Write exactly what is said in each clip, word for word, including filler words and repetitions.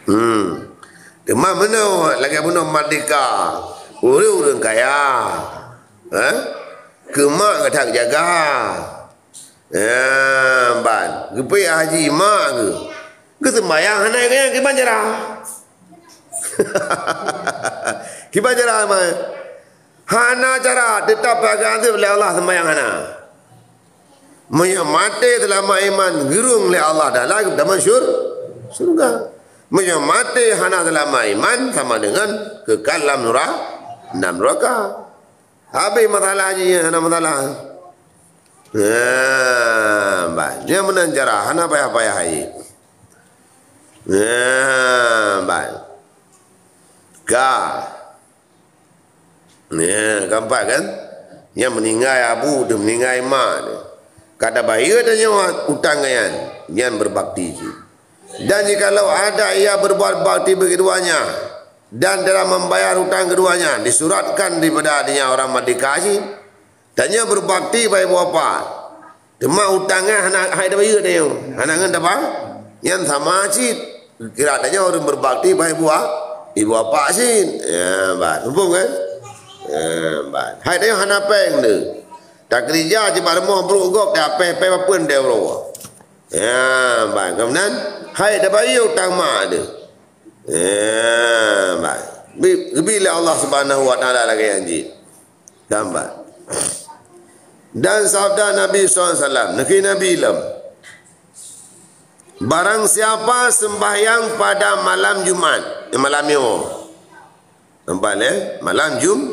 Hmm. Teuma meunoe lagèe bunoe merdeka, ureueng-ureueng kaya. Ha? Keu mak gata jaga. Ya, ban. Geupeu haji mak geuh. Geuseumbayang hana gaya kiban cara. Kiban cara mai. Hana cara, teutap geuazeueb lé Allah seumbayang hana. Meunyoe maté seulama iman, geureueng lé Allah Taala geutamong syur-, syurga. Meunyoe maté hana seulama iman, sama deungon kekal lam nura-, lam nuraka. Habéh masalah jih, hana masalah. Nah, ban. Nyan meunan cara, hana payah-payah hai. Nah, ban. Ka. Ya, keempat kan? Nyan meuninggai abu teuh, meuninggai mak teuh. Ka tabayeue tanyoe utang nyan, nyan berbakti cit. Dan jikalau ada ia berbuat bakti bagi keduanya, dan dalam membayar utang keduanya, disuratkan daripada adanya orang merdeka cit. Tanyoe berbakti bak ibu bapak. Teuma utang nyan hana hai tabayeue tanyoe. Hana ngon taba-, nyan sama cit. Kira tanyoe ureueng berbakti bak ibu ba-, ibu bapak cit. Ya, ban. Muphom kan? Ya, ban. Hai tanyoe hana péng teuh. Takeurija cit bak rumoh brok gob, tapéh-péh bapeuen teuh uroe. Ya, ban. Keumudian, hai tabayeue utang mak teuh. Ya, ban. Bi-, geubri lé Allah Subhanahu wa Taala lagèe nyan jih. Gambar. Dan sabda Nabi sallallahu alaihi wasallam, neukheun Nabi lom, barang siapa sembahyang pada malam Jumat, eh, malam nyoe. Nampak, eh? Malam Jum-,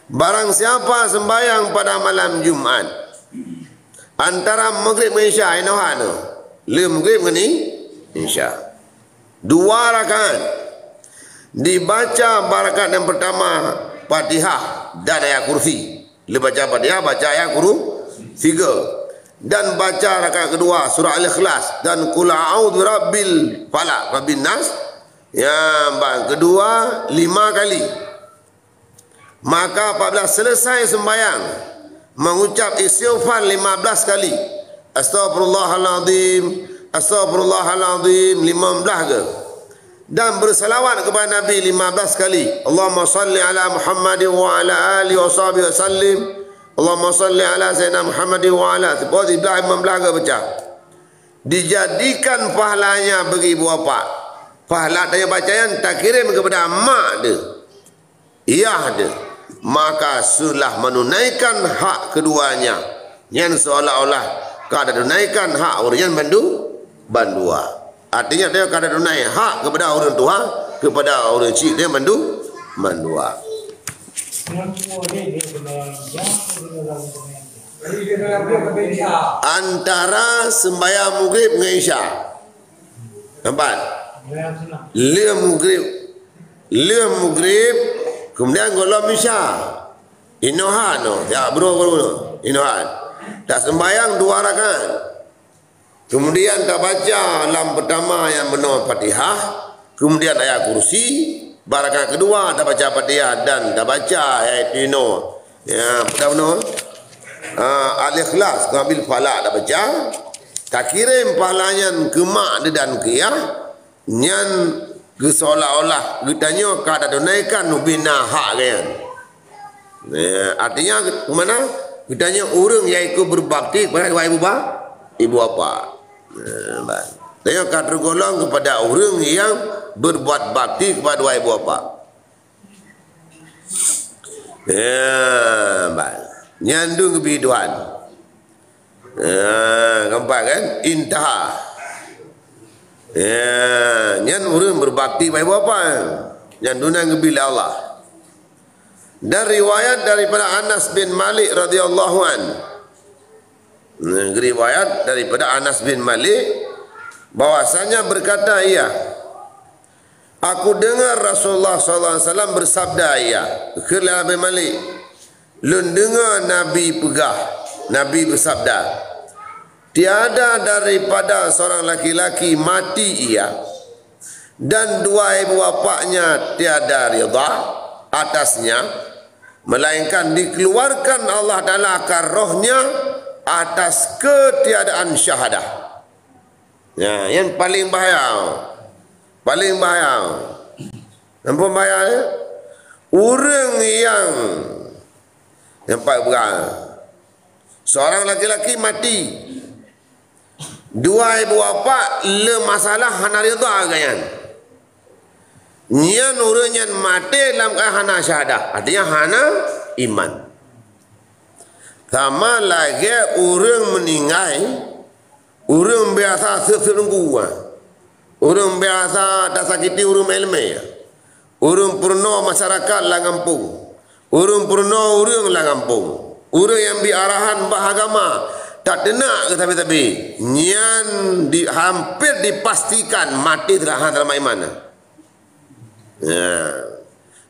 barang siapa sembahyang pada malam Jumat, antara Maghrib ngon Isya, inoe hana. Lheueh Maghrib ngon I-, Isya. Dua rakaat. Dibaca bak rakaat nyang pertama Fatihah dan Ayat Kursi. Lheueh baca Fatihah, baca Ayat Kursi tiga. Dan baca rakaat kedua surah Al-Ikhlas dan Qul A'udzu Birabbil Falaq, Rabbin Nas. Nyang bak kedua lima kali. Maka apabila selesai sembahyang, mengucap istighfar lima belas kali. Astaghfirullahalazim, astaghfirullahalazim, lima belas kali. Dan bersalawat kepada Nabi lima belas kali. Allahumma salli ala Muhammad wa ala ali wa sahbihi wa sallim. Allahumma salli ala Sayyidina Muhammad wa ala. Seperti belah lima belas kali baca. Dijadikan pahalanya bagi ibu bapak. Pahala tanyoe baca nyan takirém kepada mak teuh. Iya deh, maka sudah menunaikan hak keduanya. Nyan seolah-olah ka tatunaikan hak ureueng nyan bandu-, bandua. Artinya, dia ka tatunai hak kepada ureueng tuha, kepada ureueng chik dia bandu-, bandua. Antara sembahyang Maghrib ngon Isya. Nampak? Lheueh Maghrib. Lheueh Maghrib, kemudian gohlom Isya. Inoe hana, ya, bro, bro, bro. Inoe hana. Tasembahyang dua rakaat. Kemudian tabaca lam pertama nyang bunoe Fatihah, kemudian Ayat Kursi, bak rakaat kedua tabaca Fatihah dan tabaca ayat inoe. Ya, peugah bunoe. Ah, Al-Ikhlas, Rabbil Falaq tabaca. Takirém pahala nyan keu mak dan keu yah, nyan keu seolah-olah geutanyoe ka tatunaikan ubena hak geuh nyan. Ya, artinya, keu mana? Geutanyoe ureueng nyang ikut berbakti kepada dua ibu ba-, ibu bapa. Ya, ba-, tanyoe ka tergolong kepada ureueng nyang berbuat bakti kepada dua ibu bapa. Ya, ba-, nyan dum geubri Tuhan. Ya, nampak kan? Intaha. Ya, nyan ureueng berbakti bak ibu bapa. Nyan dum nyan geubri lé Allah. Dan riwayat daripada Anas bin Malik radhiyallahu an. Nah, riwayat daripada Anas bin Malik bahwasanya berkata ia, "Aku dengar Rasulullah sallallahu alaihi wasallam bersabda," ia, kheun lé Anas bin Malik, "Lôn deungoe Nabi peugah, Nabi beusabda, 'Tiada daripada seorang laki-laki mati ia, dan dua ibu bapaknya tiada ridha atasnya, melainkan dikeluarkan Allah Taala akan rohnya atas ketiadaan syahadah.'" Ya, nyang paling bahaya. Paléng bahaya. Nampak bahaya, ya? Ureuëng nyang, nyang paling berat. Seorang laki-laki mati. Dua ibu bapak le masalah hana ridha gobnyan. Nyan ureuëng nyan maté lam keuadaan hana syahadah, artinya hana iman. Sama lagée ureuëng meuninggai, ureuëng biasa seuet-seuet teungku, ureuëng biasa tasakiti ureuëng meuileumé, ureuëng peurunoe masyarakat lam gampông, ureuëng peurunoe ureuëng lam gampông, ureuëng nyang bi arahan bak agama, tateunak keu sabe-sabe, nyan di, hampir dipastikan maté teulah hana seulamat iman. Ya.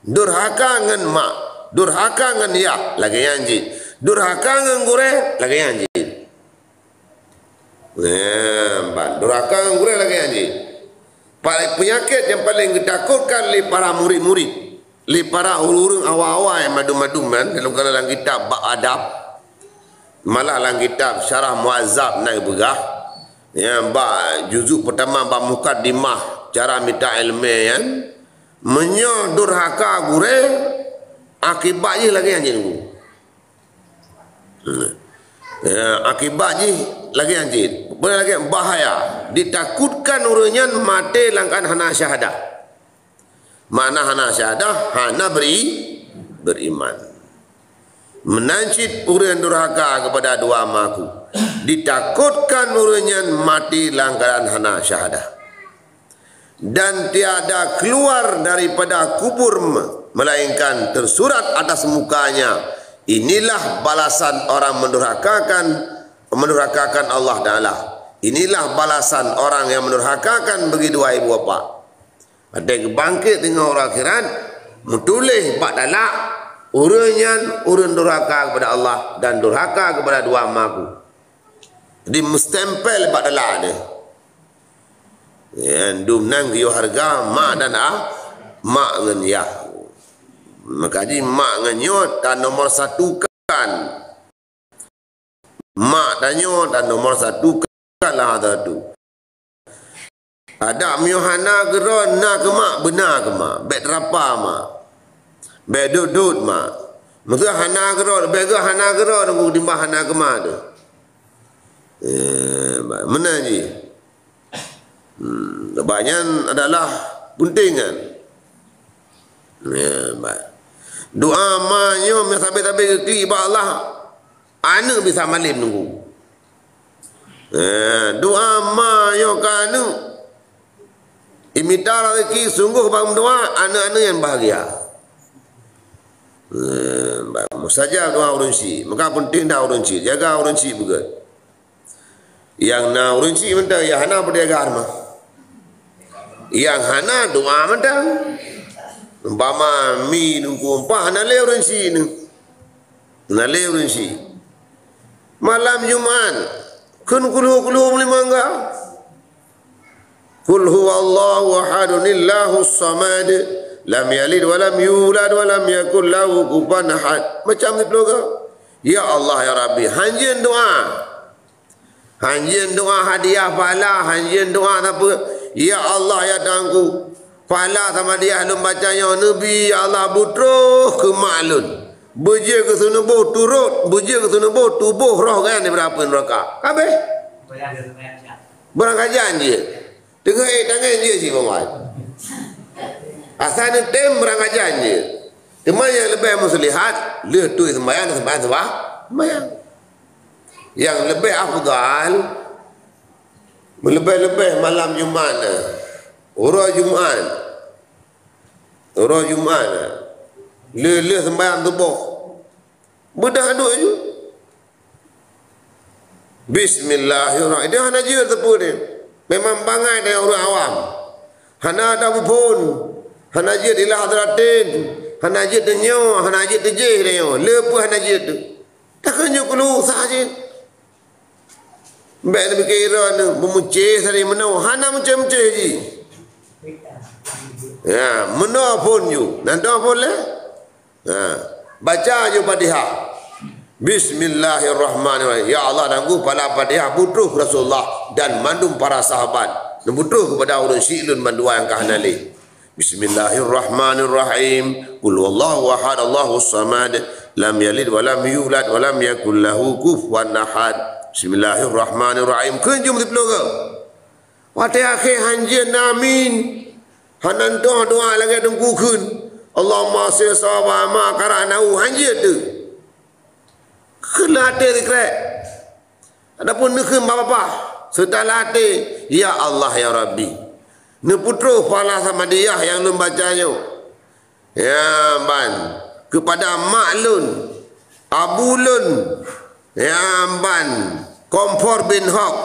Durhaka ngon mak, durhaka ngon yah, lagée nyan jih. Durhaka ngon gurée, lagée nyan jih. Ya, ban. Durhaka ngon gurée lagée nyan jih. Paléng, peunyakét nyang paléng geutakotkan lé para murit-murit, lé para ureuëng awai-awai nyang madum-madum nyan, dalam, dalam kitab bab adab, malah lam kitab Syarah Muhadzab na geupeugah, ya, bak juzuk peutama, bak mukaddimah cara mita iéleumé nyan, meunyoe durhaka gurée, akibat jih lagée nyan jih. Ya, akibat jih lagée nyan jih. Beuna lagée bahaya. Ditakotkan ureuëng nyan maté lam keuadaan hana syahadah. Makna hana syahadah, hana beri, beriman. Meunan cit ureuëng durhaka keupada dua ma aku, ditakotkan ureuëng nyan maté lam keuadaan hana syahadah. Dan tiada keluar daripada kubur me-, melainkan tersurat atas mukanya, "Inilah balasan orang mendurhakakan, mendurhakakan Allah Taala. Inilah balasan orang yang mendurhakakan bagi dua ibu bapa." Watée geubangkét teungoh uroe akhirat, meutuléh bak talak, ureuëng nyan ureuëng durhaka keupada Allah dan durhaka keupada dua ma aku. Jadi, meustempel bak talak deh. Ya, dum nan geuyue hareuga mak dan ah, mak ngon yah. Maka jih mak ngon nyoe tan nomor satu kan. Mak tanyoe dan nomor satu kan lah satu. Adak meunyoe hana keudroe na keu mak, beuna keu mak, bék teurapa mak, bék dot-dot mak. Meuseu hana keudroe, bék geuh hana keudroe, nunggu timbang hana keu mak tu. Eh, ba-, meunan jih. Hmm, sabab nyan adalah peunténg kan. Ya, ba-, doa ma nyoe meusabe-sabe geuklik bak Allah. Aneuëk bisa malem nunggu. Eh, doa ma nyoe keu aneuëk. Imita rezeki sunggoh bak meudoa, aneuëk-aneuëk nyang bahagia. Eh, ba-, mustajab doa ureuëng syik. Maka peunténg dah ureuëng syik. Jaga ureuëng syik beugét. Nyang na ureuëng syik mantong, nyang hana peudeh gah mah. Nyang hana doa mantong. Umpama mi nungku umpah hana lé ureuëng syik nyoe. Hana lé ureuëng syik. Malam Jumat, kheun kulhu-kulhu meulima enggak. Qul huwallahu ahadun, Allahus samad, lam yalid wa lam yulad wa lam yakul lahu kufuwan ahad. Macam siplôh go. Ya Allah, ya Rabbi, hanjeut doa. Hanjeut doa hadiah pahala, hanjeut doa sapeue. Ya Allah, ya Tuhanku, pahala sama hadiah lôn baca nyoe neubi, ya Allah, beutroh keu mak lôn. Beujeuet keu seunuboh turot, beujeuet keu seunuboh tuboh roh gobnyan daripada apui neuraka. Habéh. Beurangkajan jih. Teungoh ék tangai jih si Muhammad. Asai neutem beurangkajan jih. Teuma nyang leubeh muslihat, lheueh tuet seumbahyang, seumbahyang, seumbahyang. Nyang leubeh afdal, meuleubeh-leubeh malam Jumat na. Uroe Jumat. Uroe Jumat na. Lheueh-lheueh seumbahyang suboh. Beudah duek ju. Bismillahirrahmanirrahim. Dia hana jeuet teupeu dia. Memang bangai dari ureuëng awam. Hana ada buphon. Hana jeuet ila hadratin. Hana jeuet tanyoe, hana jeuet teujéh tanyoe. Le peue hana jeuet tu. Takheun nyoe keuluh sah jih. Bék neupike droe nyoe, meumucéh sari meunoe. Hana meucéh-meucéh jih. Ya, meunoe phon ju. Nan toh phon lé? Ha, baca ju Fatihah. Bismillahirrahmanirrahim. Ya Allah, dan geuh pala Fatihah beutroh Rasulullah dan mandum para sahabat. Neupeutrôh keupada ureuëng syiek lôn bandua nyang ka hana lé. Bismillahirrahmanirrahim. Qul huwallahu ahad, Allahus samad. Lam yalid wa lam yulad wa lam yakul lahu kufuwan ahad. Bismillahirrahmanirrahim. Kheun jeuem siplôh goe. Watée akhé hanjeuet na amin. Hana toh doa lagée teungku kheun. Allahumma sir sawaba ma qara'nahu hanjeuet tu. Kheun lam até sikrek. Adapun neukheun babah, seutara até, "Ya Allah, ya Rabbi, neupeutrôh pahala samadiyah nyang lôn baca nyoe. Ya ban, keupada mak lôn, abu lôn, ya ban, Komfor bin Hok,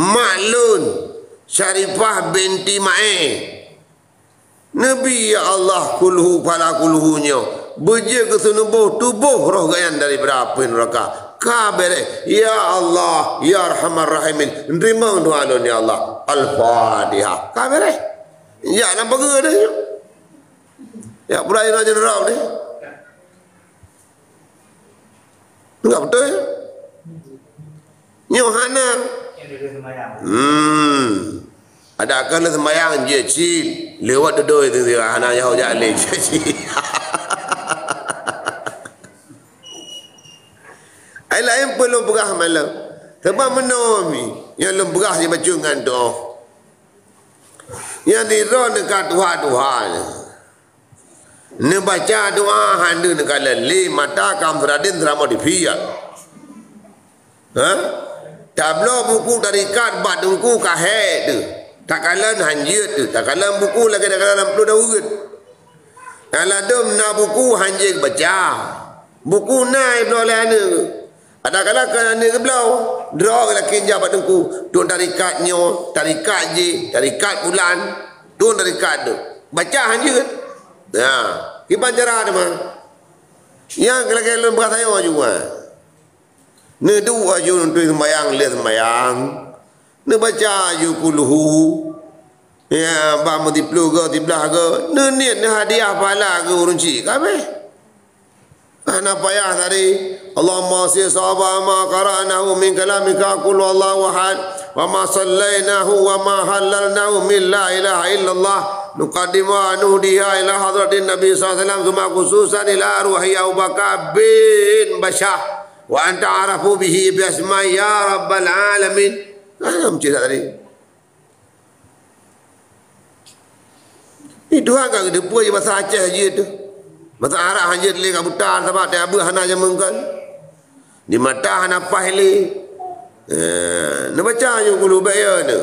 mak lôn, Syarifah binti Mae." Neubi, ya Allah, kulhu pala kulhu nyoe beujeuet keu seunuboh tuboh roh gobnyan daripada apui neuraka. Ka béréh. Ya Allah, ya Arhamar Rahimin, neuteurimong doa lôn, ya Allah. Al-Fatihah. Ka béréh. Jak lam pageue deh nyoe. Jak pulai lam jenerau deh. Enggak beutôi, ya? Nyoe hana. Hmm. Ada akan lé sembahyang, jeuet cit. Lewat dudoi tu, hana nyaho jak lé, jeuet cit. Ai laén pun lôn peugah malam. Sebab meunoe mi, nyang lôn peugah sibacut ngon doa. Nyang di droeneuh ka tuha-tuha nyoe. Neubaca doa hana neukalon lé mata kam seuradin seuramoe dipiet. Ha? Tabloe buku tarikat bak teungku ka hék teuh. Takalon hanjeuet teuh. Takalon buku lagée takalon lam plueng daweuet. Nyang ladôm na buku hanjeuet baca. Buku na ibloe lé aneuk. Ada kala keu aneuk geubloe, droe lakée jak bak teungku, "Tuan tarikat nyoe, tarikat jih, tarikat bulan, tuan tarikat tu." Baca hanjeuet. Nah, kiban cara teuma. Nyang lagée lôn peugah sayoe juga. Neuduek aju neutui sembayang, lheueh sembayang. Neubaca aju kulhu. Ya, bah meusiploh goe, siblaih goe. Neuniet neuhadiah pahala keu ureuëng chik. Ka abéh. Hana payah tadi. Allahumma sir sawaba ma qara'nahu min kalamika, qul huwallahu ahad, wa ma sallainahu wa ma hallalnahu min la ilaha illallah. Nuqaddimu wa nuhdiha ila hadratin Nabi sallallahu alaihi wasallam, tsumma khususan ila ruhi Abu Bakar bin Basyah. Wa anta arafu bihi bi asma ya rabbal alamin. Nah, macam tadi. Ni Tuhan ka geuteupeue basa Aceh jeuet tu. Basa Arab han jeuet lé ka buta sabab teuabeuh hana jameun kan. Di mata hana paih lé. Eh, neubaca aju kulhu bék ya tu.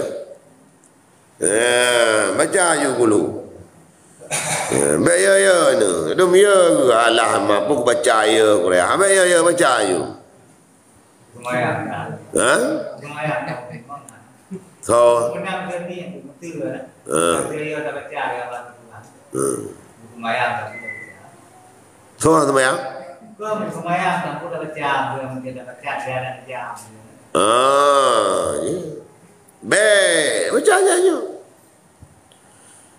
Eh, baca aju kulhu. Eh, bék ya, ya tu. Dum ya ke? Alah, mampu baca ya Quran. Bék ya, ya baca aju. Seumayang na. Ha? Seumayang na. So. Beunang geuh ni beutôi, eh. Ha. Ada ya tak baca ya Allah Tuhan. Hmm. Seumayang tak baca. So seumayang? Kau seumayang tak baca, kau tak baca, dia nak baca. Ah, ya. Bék, baca aja.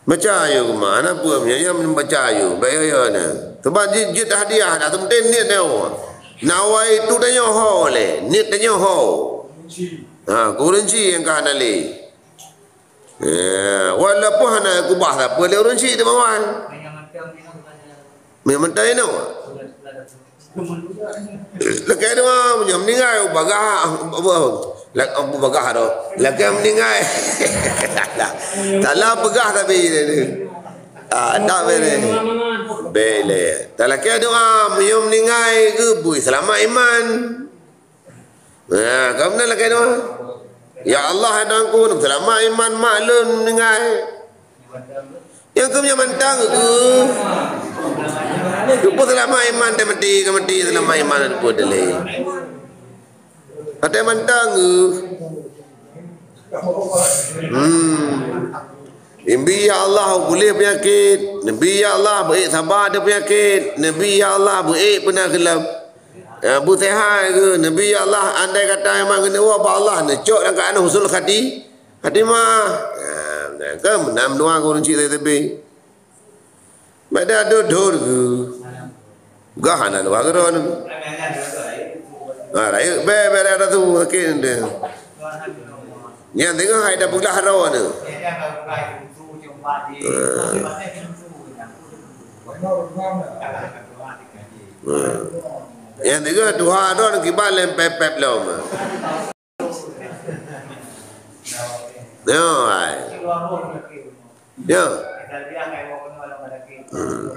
Baca aju keuma, hana peue meunyoe nyang baca aju, bék yo-yo na. Sebab jeuet, jeuet hadiah dah, teuntèe niet nyoe. Nawaitu tanyoe ho lé, niet tanyoe ho. Ha, keu ureueng chik nyang ka hana lé. Ya, walaupun hana kubah sapeue lé ureueng chik di bawah. Meunyoe mantong inoe. Lakèe doa, meunyoe meuninggai, bagah, apa, lak-, apa bagah tu. Lakèe meuninggai. Salah peugah tapi dia tu. Ah, tak boleh. Boleh. Tak lakèe doa, meunyoe meuninggai ke, bui seulamat iman. Nah, kamu nak lakèe doa. Ya Allah, hai Tuhanku, seulamat iman mak lôn meuninggai. Nyang keuh nyang mantong, eh. Keupeue seulamat iman teuh mati, ka mati seulamat iman teuh peuet lé. Até mantong, eh. Hmm. Neubi ya Allah puléh peunyakét, neubi ya Allah beuék saba di peunyakét, neubi ya Allah beuék peuna keulam. Ya, beuseuhat keuh, neubi ya Allah, andai kata memang keuneuk woe bak Allah, neucok lam keuadaan husnul khati-, khatimah. Ha, kan meunan meudoa keu ureueng chik sabe-sabe. Beda dodor keuh. Gah hana luwa keudroe. Ha, rayeuk bèe, bèe raya tu sakét deh. Nyang teungoh hai tapeuglah droe nyoe. Nyang teungoh tuha droe kiban lé pép-pép lom. Nyoe hai. Nyoe. Hmm.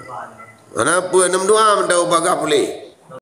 Hana peue, nem dua mantong bagah puléh.